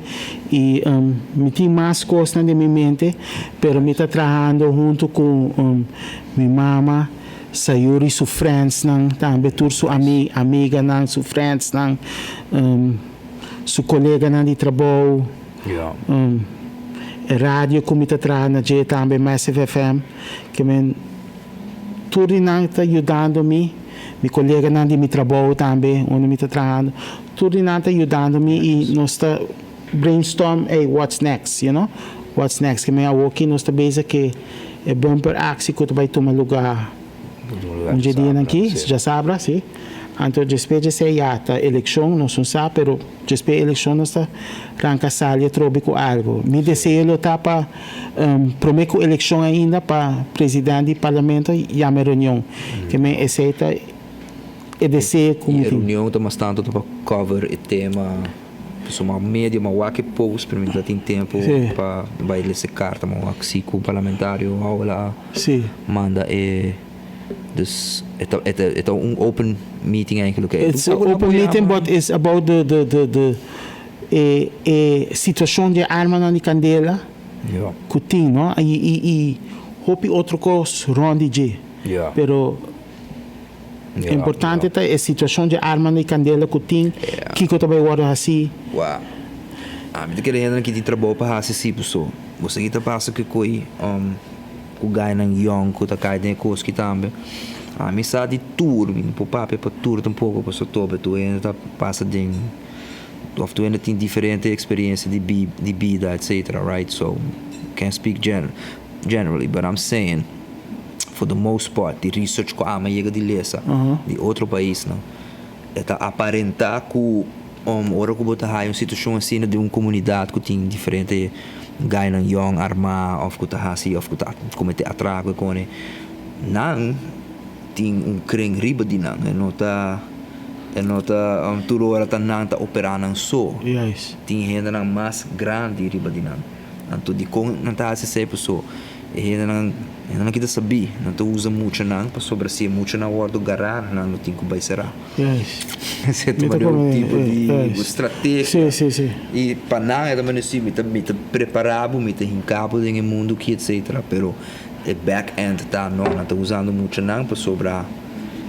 S2: i mi tin mas kosnan den mi mente pero mi ta trahando huntu ku mi mama, Sayuri su friendsnan tambe tur su amiganan, su friendsnan, su koleganan di trabou. E radio ku mi ta traha na dje tambe Massive FM ke men tur di nan ta yudando mi, mi koleganan di mi trabou tambe unda mi ta trahando, tur di nan ta yudando mi i nos ta brainstorm ey what's next you know, what's next ke men awoki nos ta bezig ke e bumper actie ku ta bai tuma luga Un dje dianan aki, djasabra, si. Anto djespe djesei ya ta elekshon, nos no sa, pero djespe elekshon nos ta ranka sali atrobe ku algu. Mi deseo lo ta pa prome ku elekshon ainda pa president di parlamento yama e reunion. Ke men esei ta e deseo ku mi
S1: I e
S2: tin.
S1: reunion ta mas tantu ta pa cover e tema. Pasobra mi a medio mi a wak e post pero mi no ta tin tempo pa bai lesa e karta. Mi a wak si ku parlamentario Howell a manda e dus e ta e ta un open meeting eigenlijk.
S2: It's a open meeting but it's about the the the the e e situacion di e armanan di candela cu tin no y y y hopi otro cos rond di dje pero importante ta e situacion di e armanan di candela cu tin kico ta bay wordo haci.
S1: Wou ami ta kere hendenan ki tin trabou pa haci si paso bo sa ki ta pasa cu coy cu gainan yong cu ta cay den e cos ki tambe ami sa di tur mi no por papia pa tur tampoco paso tobe tur hende ta pasa den. Of tur hende tin diferente experiencia di di bida etcetera right so can't speak generally but I'm saying for the most part di research cu ami a yega di lesa di otro paisnan e ta aparenta cu ora cu bo ta haya un situacion asina den un comunidad cu tin diferente guynan yong arma of cu ta haci of cu ta comete atraco y cone nan tin un kring riba di nan. E no ta e no ta tur ora ta nan ta operá nan so. Tin hendenan mas grandi riba di nan. Anto dikon nan ta hasi esei? Paso e hendenan hendenan kita sabí, nan ta usa muchanan pasobra si e muchanan wòrdu gará nan lo tin ku bai será. Esei ta manera un tipo di strategia. I pa nan e ta manera si mi ta mi ta prepará bo, mi ta hinká bo den e mundu aki etsetera pero. E back end ta no, nan ta usando muchanan pasobra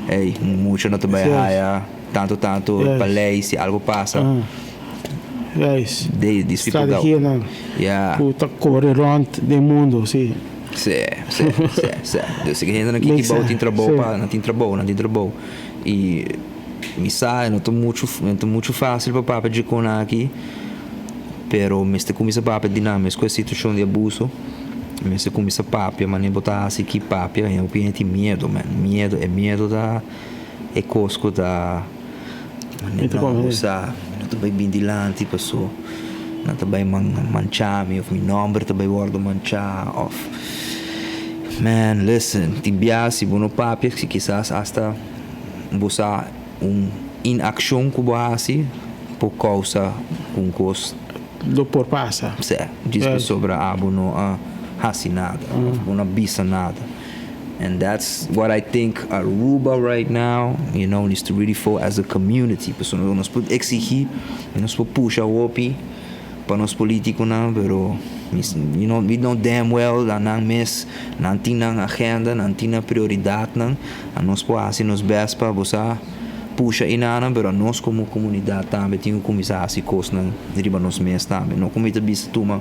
S1: ey mucha no ta bay haya tanto tanto pa ley si algo pasa.
S2: Juist.
S1: They, these people go.
S2: Strategianan
S1: Yeah.
S2: cu ta core rond den mundo, si.
S1: Si, si, si, si. Dus e hendenan aki
S2: Makes
S1: bou tin
S2: sense,
S1: trabou
S2: si.
S1: pa, nan tin trabou, nan tin trabou. Y mi sa e no ta mucho, no ta mucho facil pa papia dje con aki. Pero mester cuminsa papia di nan mes cu e situacion di abuso. Mester cuminsa papia manera bo ta haci ki papia y hopi hende tin miedo man. Miedo, e miedo ta e cos cu ta manera no bo sa mi no ta bay bin dilanti paso nan ta bay mancha mi of mi nomber ta bay wordo mancha of man listen tin bia si bo no papia si kisas hasta bo sa Un inaccion cu bo haci por causa cu un cos.
S2: Lo por pasa.
S1: Sí, djis pasobra abo no a haci nada, of bo no a bisa nada. And that's what I think Aruba right now, you know, needs to really fo as a community. Pasobra nos por exigi, nos por pusha hopi pa nos politiconan, pero you know, we know damn well dat nan mes, nan tin nan agenda, nan tin nan prioridadnan. Anos por hasi nos best pa bo sa pusha enanan, pero anos komo komunidat tambe tin ku kuminsá hasi kosnan riba nos mes tambe. No ku mi ta bisa tuma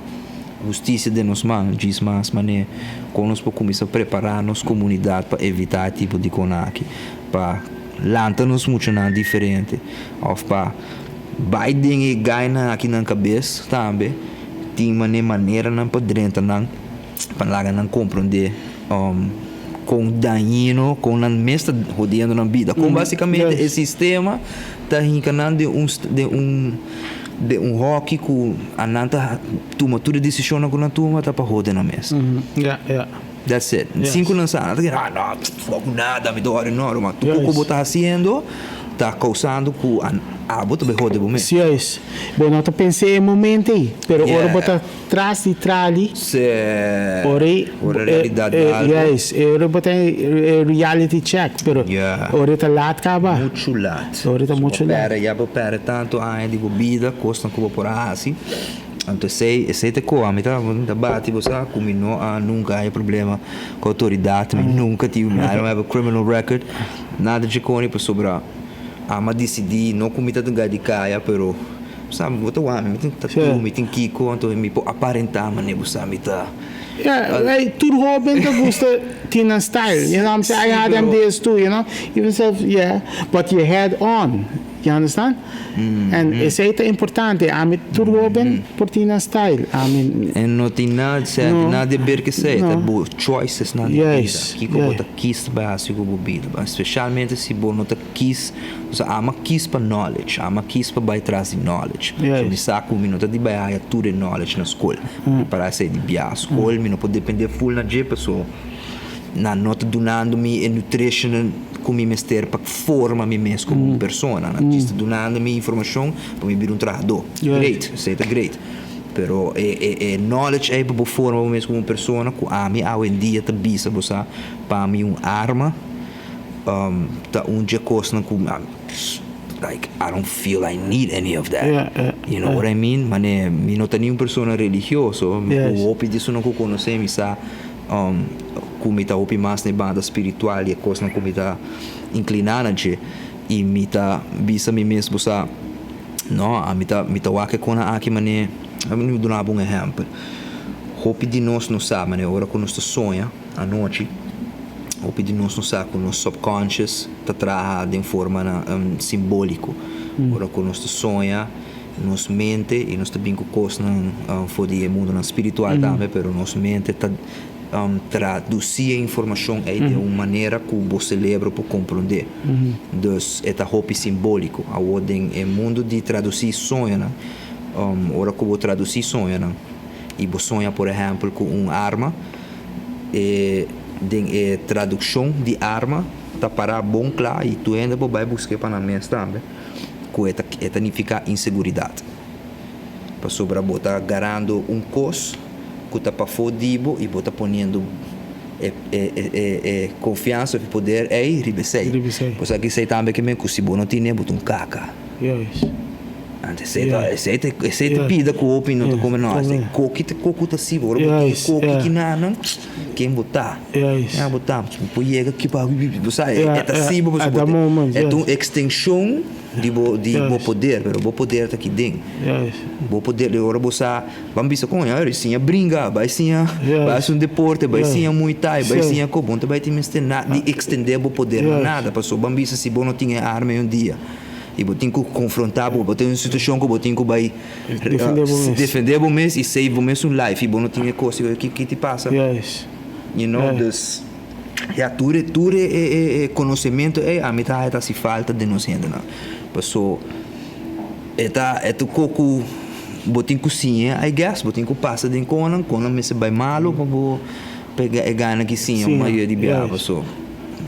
S1: hustisia den nos man, djis mas manera kon nos por kuminsá prepará nos komunidat pa evitá e tipo di kona aki, pa lanta nos muchanan diferente òf pa bai den e gainan aki nan kabes tambe tin manera maneranan pa drenta nan. Pa laga nan komprondé kon dañino, kon nan mes ta hodiendo nan bida. Kon basikamente e sistema ta hinka nan den un den un den un hòki ku a nan ta tuma tur e desishonnan ku nan tuma ta pa hode nan mes. That's it. Sin ku nan sa, nan ta kere, ah no, no ku nada, mi ta hòri. No, ruman, tur ku bo ta hasiendo ta kousando ku abo ta bai hode bo mes.
S2: Sí es. Bo no ta pensa e momento ei, pero ora bo ta Tras di trali.
S1: Se.
S2: Ora e.
S1: Ora realidad da algo.
S2: Juist, e ora bo ta e reality check, pero ora e ta laat caba.
S1: Mucho laat.
S2: Ora e ta mucho laat.
S1: Ya bo perde tanto aña di bo bida, cosnan cu bo por a haci. Anto esey, esey ta coha. Mi ta, mi ta bati bo sa cu mi no a nunca haya problema cu autoridad. Mi nunca tin, I don't have a criminal record. Nada djeconi pasobra ami a dicidi, no cu mi ta dunga di caya, pero. Sa, bo ta wak mi, mi tin tatu, mi tin kiko, anto mi por aparentá manera bo sa mi ta.
S2: Yeah, like tur hoben ta gusta tin nan style, you know what I'm saying? I had them days too, you know? Even self, yeah, but you head on, you understand? And esei ta importante, ami tur hoben por tin nan style, ami.
S1: E no tin nada, sè, no tin nada di ber ku esei, ta bo choices nan di bida, kiko bo ta kis bai hasi ku bo bida, specialmente si bo no ta. Kis, o sea, ama kis pa knowledge, ama kis pa bai tras di knowledge. So mi sa ku mi no ta di bai haya tur e knowledge na skol. Mi para esei di bia skol, mi no por depende full na dje paso. Nan no ta dunando mi e nutrition ku mi mester pa forma mi mes komo un persona. Nan djis ta dunando mi informashon pa mi bira un trahadó. Great, esei ta great. Pero e e e knowledge ei pa bo forma bo mes komo un persona ku ami awendia ta bisa bo sa pa mi un arma ta un dje kosnan ku like I don't feel I need any of that. You know what I mean? Mane mi no ta ni un persona religioso, mi ku hopi di esunnan ku konosé mi sa ku mi ta hopi mas na e banda spiritual i e kosnan ku mi ta inkliná na dje i mi ta bisa mi mes bo sa no ami ta mi ta wak e konan aki mane mi duna bo un ehèmpel hopi di nos no sa mane ora ku nos ta soña anochi hopi di nos no sa ku nos subconscious ta traha den formanan simbóliko ora ku nos ta soña. Nos mente, i nos ta bin ku kosnan for di e mundonan spiritual tambe, pero nos mente ta tradusí e informashon ei den un manera ku bo selebro por komprondé. Dus e ta hopi simbóliko. Awor den e mundu di tradusí soñonan, ora ku bo tradusí soñonan i bo soña por ehèmpel ku un arma, e den e tradukshon di arma ta pará bon kla i tur hende por bai busk'é pa nan mes tambe. Ku e ta e ta nifiká inseguridat. Pasobra bo ta garando un kos ku ta pafó di bo i bo ta poniendo e e e e konfiansa òf e poder ei riba esei.
S2: Riba esei.
S1: Bo sa ki esei tambe ke men ku si bo no tine bo ta un kaka.
S2: Juist.
S1: Anto esei ta esei ta esei ta pida ku hopi no ta kome no.
S2: Kome.
S1: Koki ta koku ta si bo. Ora bo tin
S2: Juist,
S1: koki
S2: ja.
S1: kinanan ken bo ta.
S2: Juist.
S1: Ja bo ta. Bo por yega ki pa bo sa e
S2: Ja,
S1: ta
S2: ja.
S1: si bo
S2: At
S1: pasobra
S2: that moment,
S1: e ta un
S2: yes.
S1: ekstenshon di bo di bo
S2: Juist.
S1: poder pero bo poder ta ki den.
S2: Juist.
S1: Bo poder di ora bo sa ban bisa kon ya siña bringa bai siña
S2: Juist.
S1: bai hasi un deporte bai
S2: Juist.
S1: siña muay thai bai
S2: Sí.
S1: siña ko bo no ta bai tin mester na di ekstendé bo poder na
S2: Juist.
S1: nada pasobra ban bisa si bo no tin e arma ei un dia. I bo tin ku konfrontá bo, bo tin un situashon ku bo tin ku bai
S2: Defendé bo mes.
S1: defendé bo mes i save bo mes un life i bo no tin e kos i ki ki ti pasa?
S2: Juist.
S1: You know,
S2: Juist.
S1: dus ya tur e tur e e e konosementu ei ami ta haña ta hasi falta den nos hendenan. Paso e ta e ta ko ku bo tin ku siña I guess, bo tin ku pasa den konan, konan mester bai malu pa bo pega e gana ki siña un
S2: Siña,
S1: mayoria di biaha
S2: juist.
S1: paso.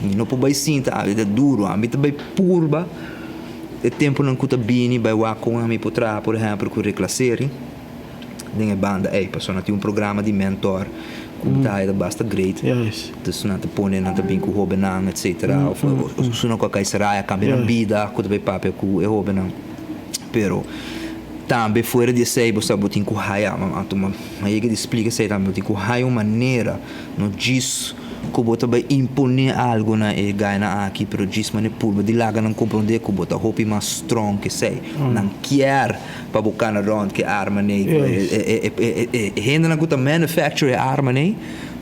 S1: Mi no por bai sinta, ami ta duru, ami ta bai purba e tempunan ku ta bini bai wak kon ami por traha por ehèmpel ku Reclassering den e banda ei pasobra nan tin un programa di mentor ku mi ta haya ta basta great. Dus nan ta pone nan ta bin ku hóbennan etsetera òf esunnan ku a kai será a kambia nan bida ku ta bai papia ku e hóbennan pero tambe fuera di esei bo sa bo tin ku haya anto mi a yega di splika esei tambe bo tin ku haya un manera No djis ku bo ta bai imponé algu na e gainan aki, pero djis manera purba di laga nan komprondé ku bo ta hopi mas strong ke esei. Nan kier pa bo kana rònt ku e arma nei. E hendenan ku ta manufacture e arma nei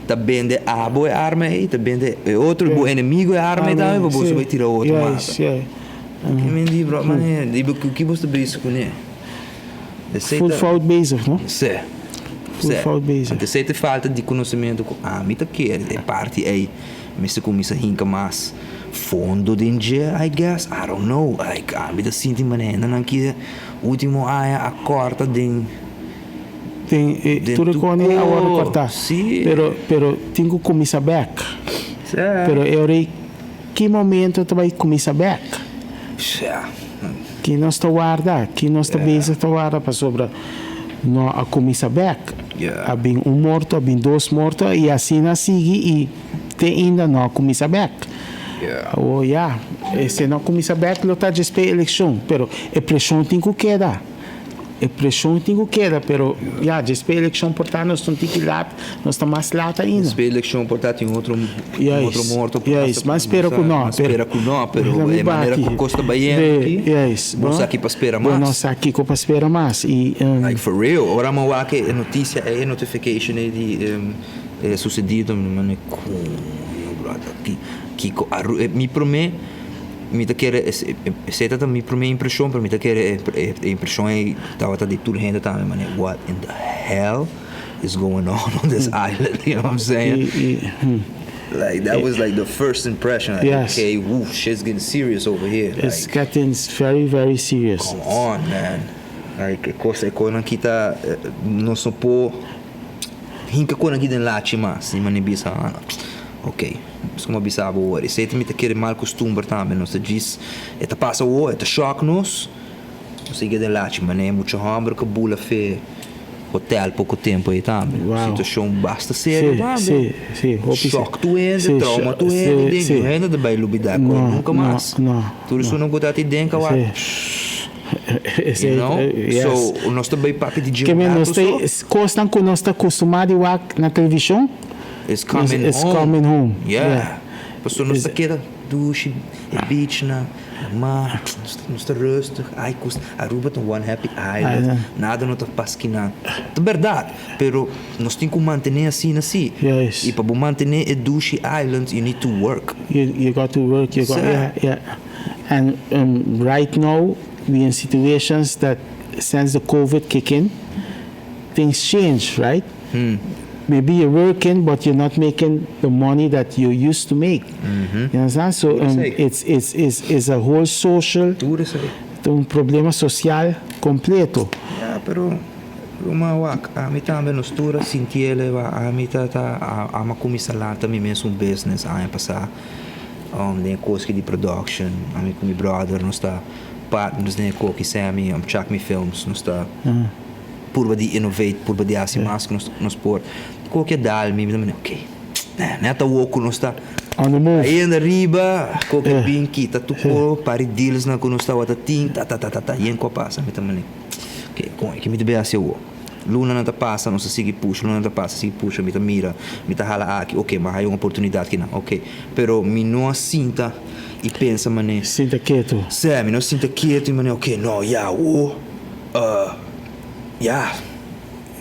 S1: ta bende abo e arma ei, ta bende e otro, bo enemigo e arma ei tambe pa bo bai tira otro mata. Ke men di bro, manera di bo ki bo sta bezig kuné?
S2: Full fout bezig, no?
S1: Sí.
S2: Full fout bezig.
S1: Anto esei ta falta di konosementu ku ami ta kere e parti ei mester kuminsá hinka mas fondo den dje, I guess, I don't know. Like ami ta sinti manera hendenan ki ultimo aña a kòrta den
S2: Den e
S1: den
S2: tur e
S1: tur
S2: kòne a wòrdu
S1: kos.
S2: kòrtá.
S1: Sí.
S2: Pero pero tin ku kuminsá bèk.
S1: Sí.
S2: Pero e ora ei ki momento ta bai kuminsá bèk?
S1: Sí.
S2: Ki nos ta warda? Ki nos ta bezig ta warda? Pasobra no a kuminsá bèk. A bin un morto, a bin dos morto i asina a sigui i te ainda no a kuminsá bèk. Awor ya, si no a kuminsá bèk lo ta djesp'e elekshon, pero e preshon tin ku keda. E preshon tin ku keda, pero ya, djesp'e elekshon por ta nos ta un tiki lat, nos ta mas lat ainda.
S1: Djesp'e elekshon por ta tin otro otro morto pasa.
S2: Juist, mas spera ku no.
S1: Mas spera ku no, pero e manera ku kos ta bayendo aki, bo no sa ki pa spera mas.
S2: Bo no sa kiko pa spera mas. I.
S1: Like for real, ora mi a wak e notisia ei, e notification ei di e susedido, mi manda koño brother, kiko a mi prome. Mi ta kere esei ta mi prome impreshon pero mi ta kere e impreshon ei tabata di tur hende tambe manera what in the hell is going on on this island you know what I'm saying like that was like the first impression like okay woo shit's getting serious over here
S2: It's getting very very serious
S1: come on man like e kos e konan kita nos no por hinka konan aki den lachi mas mi mane bisa. Ok, nos como bisa bo awor, esey ta mi ta kere mal costumber tambe, nos ta djis, e ta pasa awor, e ta shock nos, nos ta yega den lachi, mane mucha homber cu bula fe hotel poco tempo ey tambe, situacion basta serio tambe, shock tu hende, trauma tu hende den, niun hende ta bay lubida cu nunca mas, tur esunnan cu ta ati den cawat, you know, so nos ta bay papia di dje un rato so.
S2: Cosnan cu nos ta costuma di wak na television.
S1: It's coming
S2: It's
S1: home.
S2: coming home.
S1: Yeah.
S2: Yeah.
S1: Pasobra nos ta keda dushi, e beach na mar, nos ta rustig. Ai cos, Aruba ta one happy island.
S2: Island.
S1: Nada no ta pas kinan. Ta berdad, pero nos tin cu mantene asina si.
S2: Yes.
S1: Y pa bo mantene e dushi island, you need to work.
S2: You, you got to work, you got,
S1: Sa.
S2: yeah, yeah. And right now we in situations that since the COVID kick in, things change, right? Maybe you're working but you're not making the money that you used to make. You understand? So it's, it's, it's, it's a whole social,
S1: Tur esei.
S2: ta un problema social completo.
S1: Ya, pero Ruma wak, ami tambe nos tur a sinti el eba, ami ta ta ami a cuminsa lanta mi mes un business aña pasa den e koski di production, ami cu mi brother nos ta partners den e koki Sammy, Chuck Mi Films, nos ta Purba di innovate, purba di hasi mas ku nos nos por. Koke a dal mi, mi ta manda, ok, nèt awor ku nos ta
S2: On the move.
S1: Ainda riba, koke a bin kita tur ko, pari dealsnan ku nos tabata tin, ta ta ta ta ta, yen ku a pasa. Mi ta manda, ok, kon ke mi ta bin hasi awor? Lunanan ta pasa, nos ta sigui pusha, lunanan ta pasa, sigui pusha, mi ta mira, mi ta hala aki, ok, mi a haya un oportunidat kinan, ok. Pero mi no a sinta i pensa manera.
S2: Sinta ketu.
S1: Sè, mi no a sinta ketu i manera, ok, no, ya, awor. Ya,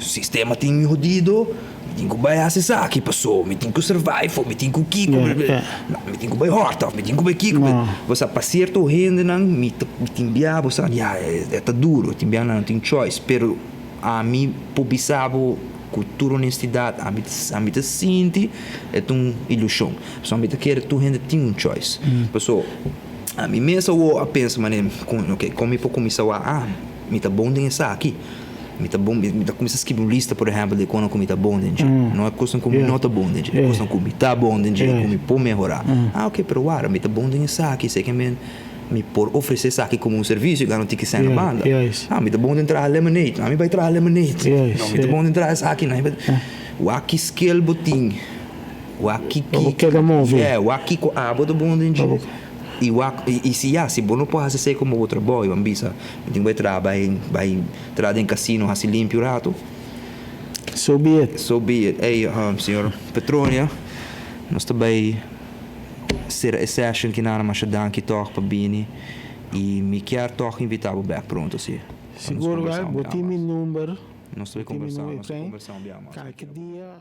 S1: sistema tin mi hodido, mi tin ku bai hasi esaki paso mi tin ku survive of mi tin ku kiko, no, mi tin ku bai hòrta of mi tin ku bai kiko. Bo sa pa sierto hendenan mi ta mi tin bia bo sa ya e ta duro, tin bia nan no tin choice, pero ami por bisa bo ku tur honestidad ami ami ta sinti e ta un ilushon, pasobra mi ta kere tur hende tin un choice, paso. Ami mes awor a pensa manera, ok, kon mi por kuminsá wak? Ah, mi ta bon den esaki. Mi ta bon, mi ta kuminsá skibi un lista, por ehèmpel, di kono ku mi ta bon den dje. No e kosnan ku mi no ta bon den dje, e kosnan ku mi ta bon den dje i ku mi por mehorá. Ah, ok, pero wara, mi ta bon den esaki, esei ke men mi por ofresé esaki komo un servisio i gana un tiki sèn na banda. Ah, mi ta bon den traha lemonade, ami bai traha lemonade. No, mi ta bon den traha esaki, no, mi bai. Wak ki skill bo tin? Wak ki
S2: Bo keda move.
S1: Yeah, wak kiko abo ta bon den dje. I wak, i si ya, si bo no por hasi esei komo bo trabou, i bo a bisa, mi tin ku bai traha, bai, bai traha den kasino, hasi limpi un ratu.
S2: So be it.
S1: So be it. Ey, señor Petronia, nos ta bai sera e session kinana, masha danki tòg pa bini, i mi kier tòg invitá bo bèk pronto si.
S2: Sigur, wel, bo tin mi number.
S1: Nos ta bai kombersá, nos ta kombersá un bia mas.
S2: Kalke dia.